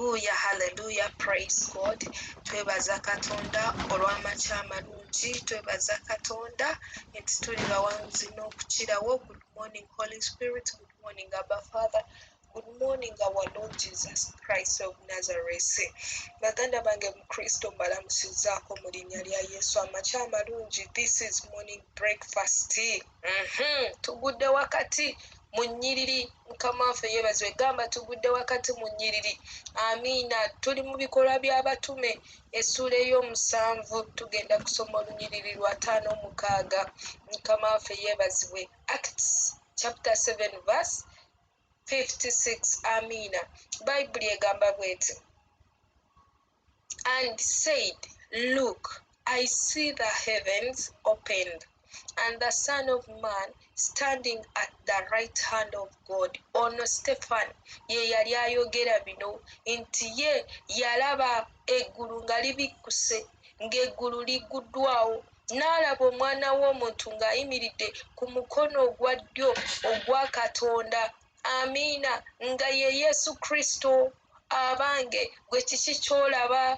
Hallelujah, hallelujah, praise God. Twebaza Katonda olw'amakya amalungi, twebaza Katonda nti tuli bawanguzi n'okukirawo. Good morning, Holy Spirit, good morning, Abba Father. Good morning, our Lord Jesus Christ of Nazareth. Baganda bange mu Kristo, mbalamusizaako mu linnya lya Yesu. Amakya amalungi. This is morning breakfast. Tugudde wakati mu nnyiriri. Mukama waffe yeebazibwe. Gamba, tugudde wakati mu nnyiriri. Amiina. Tuli mu Bikolwa by'Abatume, essuula ey'omusanvu, tugenda kusoma olunyiriri lwa 56. Mukama waffe yeebazibwe. Acts chapter 7 verse 56. Amiina. Bayibuli egamba bweti: "And said, 'Look, I see the heavens opened and the Son of Man standing at the right hand of God.'" Ono Stefan ye yali ayogera bino nti ye yalaba eggulu nga libikkuse, ng'eggulu ligguddwawo, n'alaba Omwana w'Omuntu ng'ayimiridde ku mukono ogwa ddyo ogwa Katonda. Amiina. Nga ye Yesu Kristo. Abange, gwe kiki ky'olaba?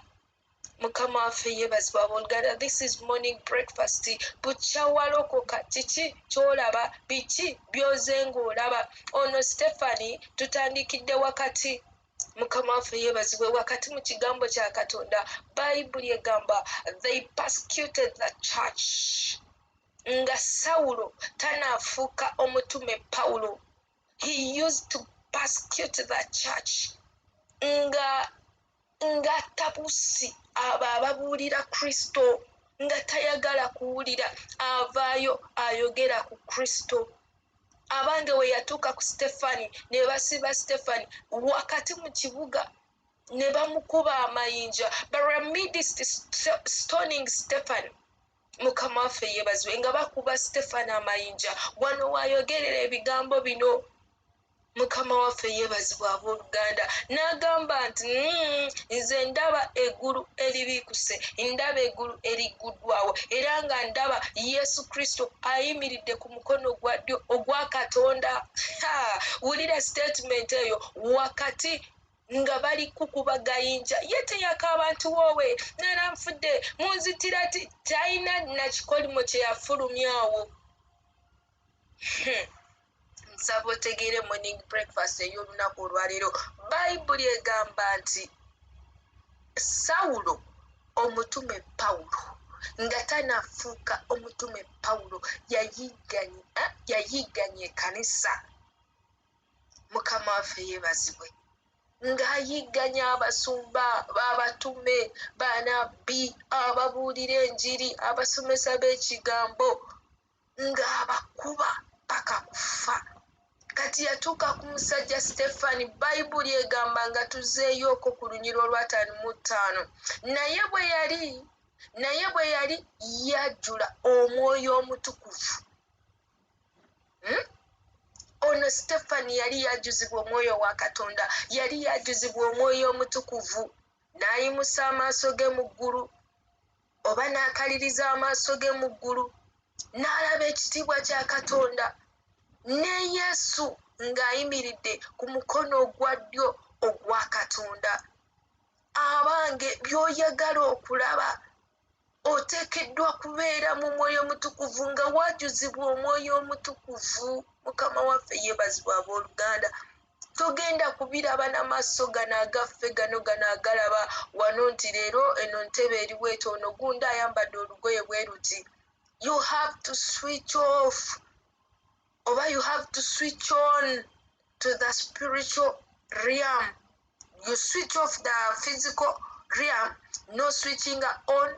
Mukama waffe yeebazibwa. Abooluganda, this is morning breakfast. Bukya walokoka, kiki ky'olaba? Biki by'oze ng'olaba? Ono Stefani, tutandikidde wakati. Mukama waffe yeebazibwe. Wakati mu kigambo kya Katonda, Bayibuli egamba, "They persecuted the church." Nga Sawulo tanaafuuka omutume Pawulo, he used to persecute the church, nga ng'atabusi abo ababuulira Kristo, nga tayagala kuwulira avaayo ayogera ku Kristo. Abange, we yatuuka ku Stefani, ne basiba Stefani wakati mu kibuga ne bamukuba amayinja. But amidst stoning Stefan, Mukama waffe yeebazibwe, nga bakuba Stefani amayinja, wano waayogerera ebigambo bino. Mukama waffe yeebazibwa. Abooluganda, n'agamba nti, "Nze ndaba eggulu eribiikuse, ndaba eggulu erigguddwawo, era nga ndaba Yesu Kristo ayimiridde ku mukono gwa ddyo ogwa Katonda." Wulira statement eyo. Wakati nga bali kukuba gayinja, ye teyakaaba nti, "Woowe, nera nfudde, munzitira." Ti talina nakikolimo kye yafulumyawo. Nsaba otegeere morning breakfast ey'olunaku olwaleero. Bayibuli egamba nti Sawulo omutume Pawulo, nga tanafuuka omutume Pawulo, yayigganya ekkanisa. Mukama waffe yeebazibwe. Ng'ayigganya abasumba, abatume, banabbi, ababuulira enjiri, abasomesa b'ekigambo, ng'abakuba paka kufa. Kati yatuuka ku musajja Stefani. Bayibuli egamba, nga tuzeeyooko ku lunyiriri olw'55, "Naye bwe yali yajjula Omwoyo Omutukuvu." Ono Stefani yali yajjuzibwa Omwoyo wa Katonda, yali yajjuzibwa Omwoyo Omutukuvu. "N'ayimusa amaaso ge mu ggulu," oba n'akaliriza amaaso ge mu ggulu, "n'alaba ekitiibwa kya Katonda ne Yesu ng'ayimiridde ku mukono ogwa ddyo ogwa Katonda." Abange, by'oyagala okulaba, oteekeddwa kubeera mu Mwoyo Omutukuvu, nga wajjuzibwa Omwoyo Omutukuvu. Mukama waffe yeebazibwa. Abooluganda, togenda kubiraba n'amaaso gano agaffe, gano agalaba wano nti leero eno ntebe eriwo eti, ono gundi ayambadde olugoye bwe luti. You have to switch off, oba you have to switch on to the spiritual realm. You switch off the physical realm, no switching on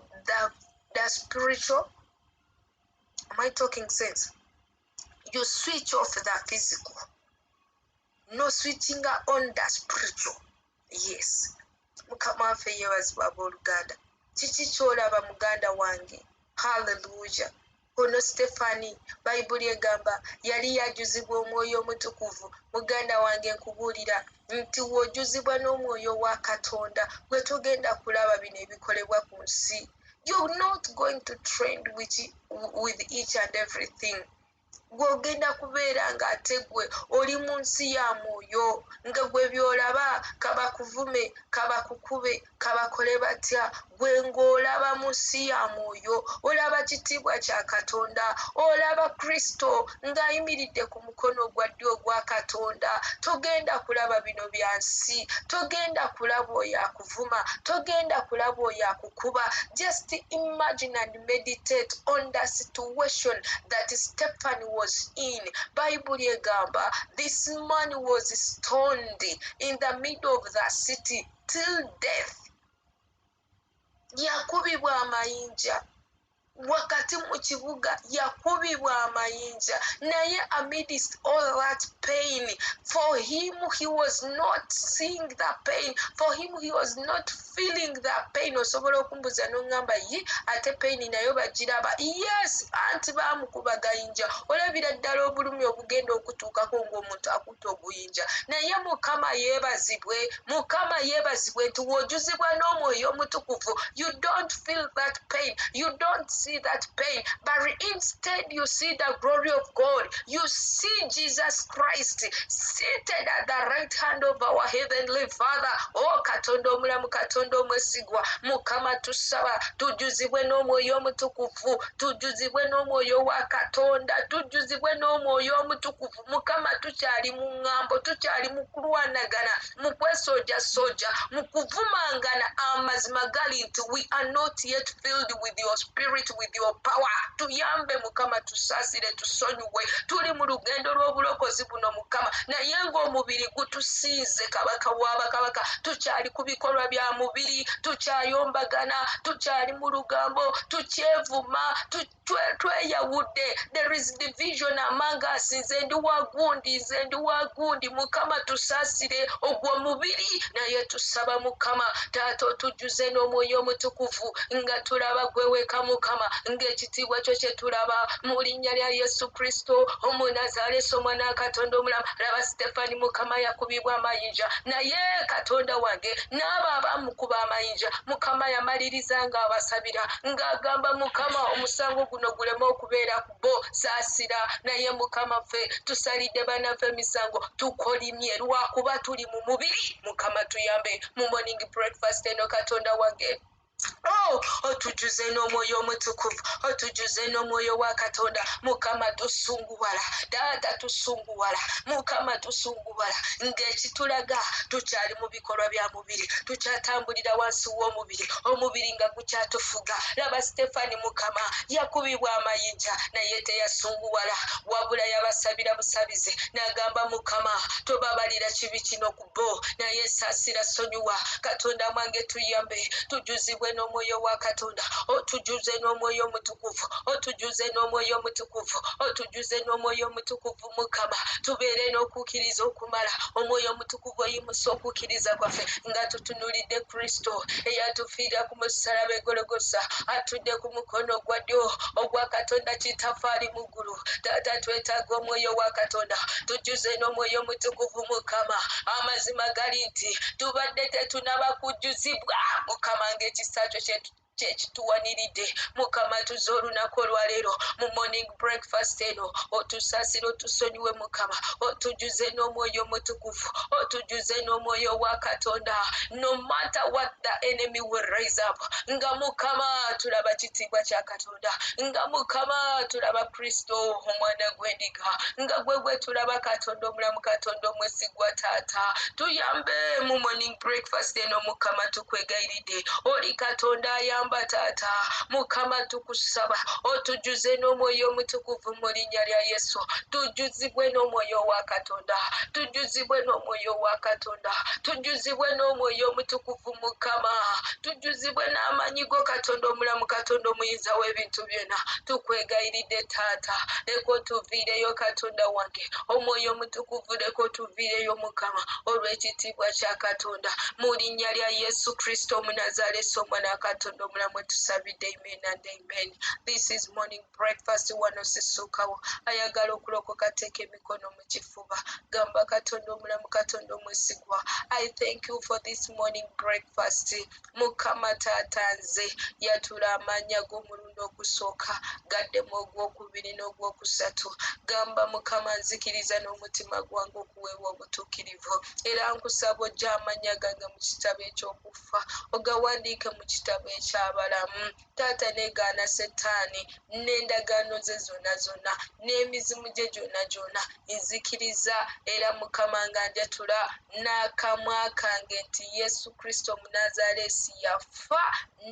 the spiritual. Am I talking sense? You switch off the physical, no switching on the spiritual. Yes. Mukama waffe yeebazibwa. Abooluganda, kiki kyolaba, muganda wange? Halleluya. Ono Stefani, Bayibuli egamba yali yajjuzibwa Omwoyo Omutukuvu. Muganda wange, nkubuulira nti w'ojjuzibwa n'Omwoyo wa Katonda, gwe togenda kulaba bino ebikolebwa ku nsi. You're not going to trend with each and everything. Gwe ogenda kubeera ng'ate gwe oli mu nsi ya mwoyo, nga gwe by'olaba, kabakuvume, kabakukube, kabakole batya, gwe ng'olaba mu nsi ya mwoyo, olaba kitiibwa kya Katonda, olaba Kristo ng'ayimiridde ku mukono ogwa ddyo ogwa Katonda. Togenda kulaba bino bya nsi, togenda kulaba oyo akuvuma, togenda kulaba oyo akukuba. Just imagine and meditate on the situation that Stephen was in. Bayibuli egamba this man was stoned in the middle of the city till death. Yakubibwa amayinja wakati mu kibuga, yakubibwa amayinja, naye amidst all that pain, for him, he was not seeing the pain. For him, he was not feeling the pain. Osobola okumbuza n'oŋŋamba, "Ye ate pain nayo bagiraba?" Yes, anti baamukuba gayinja, olabira ddala obulumi obugenda okutuukako ng'omuntu akutta oguyinja. Naye Mukama yeebazibwe, Mukama yeebazibwe nti w'ojuzibwa n'Omwoyo Omutukuvu, you don't feel that pain, you don't see that pain, but instead you see the glory of God. You see Jesus Christ seated at the right hand of our heavenly Father. Oh, Katonda omulamu, Katonda omwesigwa, Mukama tusaba tujuzibwe n'Omwoyo Omutukuvu, tujuzibwe n'Omwoyo wa Katonda, tujuzibwe n'Omwoyo Omutukuvu. Mukama, tukyali mu ŋŋambo, tukyali mu kulwanagana, mu kwesoojasoja, mu kuvumangana. Amazima gali nti we are not yet filled with your spirit, with your power. Tuyambe Mukama, tusaasire, tusonyiwe. Tuli mu lugendo lw'obulokozi buno Mukama, naye ng'omubiri gutusinze. Kabaka w'abakabaka, tukyali ku bikolwa bya mubiri, tukyayombagana, tukyali mu lugambo, tukyevuma, tweyawudde. There is division among us. Nze ndi wa gundi, nze ndi wa gundi. Mukama tusaasire, ogwo mubiri. Naye tusaba Mukama Taata otujjuze n'Omwoyo Omutukuvu, nga tulaba gweweka Mukama, ng'ekitiibwa kyo kye tulaba, mu linnya lya Yesu Kristo Omunazaalesi, Omwana wa Katonda omulamu. Laba Sitefani Mukama, yakubibwa amayinja, naye Katonda wange, n'abo abamukuba amayinja, Mukama yamaliriza ng'abasabira, ng'agamba, "Mukama, omusango guno guleme okubeera ku bo, saasira." Naye Mukama, ffe tusalidde bannaffe emisango, tukolimye lwakuba tuli mu mubiri. Mukama tuyambe mu morning breakfast eno. Katonda wange, oh, otujuze n'Omwoyo Omutukuvu, otujuze n'Omwoyo wa Katonda. Mukama, tusunguwala, Taata, tusunguwala. Mukama, tusunguwala ng'ekitulaga tukyali mu bikolwa bya mubiri, tukyatambulira wansi w'omubiri, omubiri nga gukyatufuga. Laba Stefani Mukama, yakubibwa amayinja, naye teyasunguwala, wabula yabasabira busabizi n'agamba, "Mukama, tobabalira kibi kino ku bo, naye saasira, sonyiwa." Katonda mwange, tuyambe tujuzibwe n'Omwoyo wa Katonda, otujuze n'Omwoyo Omutukuvu, otujuze n'Omwoyo Omutukuvu, otujuze n'Omwoyo Omutukuvu. Mukama, tubeere n'okukkiriza okumala. Omwoyo Omutukuvu oyimusa okukkiriza kwaffe nga tutunulidde Kristo eyatufiira ku musalaba egologosa, atudde ku mukono gwa ddyo ogwa Katonda Kitaffe ali mu ggulu. Taata, twetaaga Omwoyo wa Katonda, tujuze n'Omwoyo Omutukuvu. Mukama, amazima gali nti tubadde tetunaba kujjuzibwa Mukama, ng'ekisa kyo kyekituwaniridde. Mukama, tuze olunaku olwaleero mu morning breakfast eno, otusaasire, otusonyiwe. Mukama, otujuze n'Omwoyo Omutukuvu, otujuze n'Omwoyo wa Katonda. No matter what the enemy will raise up, nga Mukama tulaba kitiibwa kya Katonda, nga Mukama tulaba Kristo Omwana gw'endiga, nga gwe gwe tulaba, Katonda omulamu, Katonda omwesigwa. Taata, tuyambe mu morning breakfast eno. Mukama, tukwegayiridde, oli Katonda ayamba. Taata Mukama, tukusaba otujuze n'Omwoyo Omutukuvu mu linnya lya Yesu. Tujuzibwe n'Omwoyo wa Katonda, tujuzibwe n'Omwoyo wa Katonda, tujuzibwe n'Omwoyo Omutukuvu. Mukama, tujuzibwe n'amaanyi go, Katonda omulamu, Katonda omuyinza w'ebintu byonna. Tukwegayiridde Taata, leka otuviireyo. Katonda wange, Omwoyo Omutukuvu, leka otuviireyo Mukama, olw'ekitiibwa kya Katonda. Mu linnya lya Yesu Kristo Omunazaalesi, Omwana wa Katonda omulamu, tusabidde. Amen and amen. This is morning breakfast. Wano sisuukawo. Ayagala okulokoka, teeka emikono mu kifuba, gamba, "Katonda omulamu, Katonda omwesigwa, I thank you for this morning breakfast. Mukama Taata, nze yatula amannya g'omulundi omulundi ogusooka, gaddemu ogwokubiri n'ogwokusatu. Gamba Mukama, nzikiriza n'omutima gwange okuweebwa obutuukirivu, era nkusaba ojja amannya gange mu kitabo eky'okufa ogawandiike mu kitabo eky'abalamu. Taata, negaana Setaani n'endagaano ze zonna zonna n'emizimu gye gyonna gyonna. Nzikiriza era Mukama nga njatula n'akamwa kange nti Yesu Kristo Omunazaalesi yafa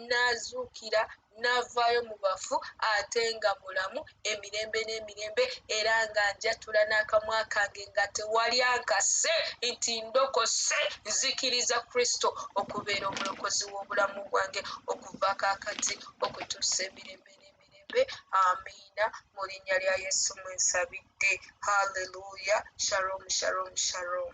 n'azuukira n'avaayo mu bafu ate nga mulamu emirembe n'emirembe, era nga njatula n'akamwa kange nga tewali ankase nti ndokose. Nzikiriza Kristo okubeera omulokozi w'obulamu bwange okuva kaakati okutuusa emirembe n'emirembe. Amiina. Mu linnya lya Yesu mwensabidde. Halleluya. Shalom, shalom, shalom.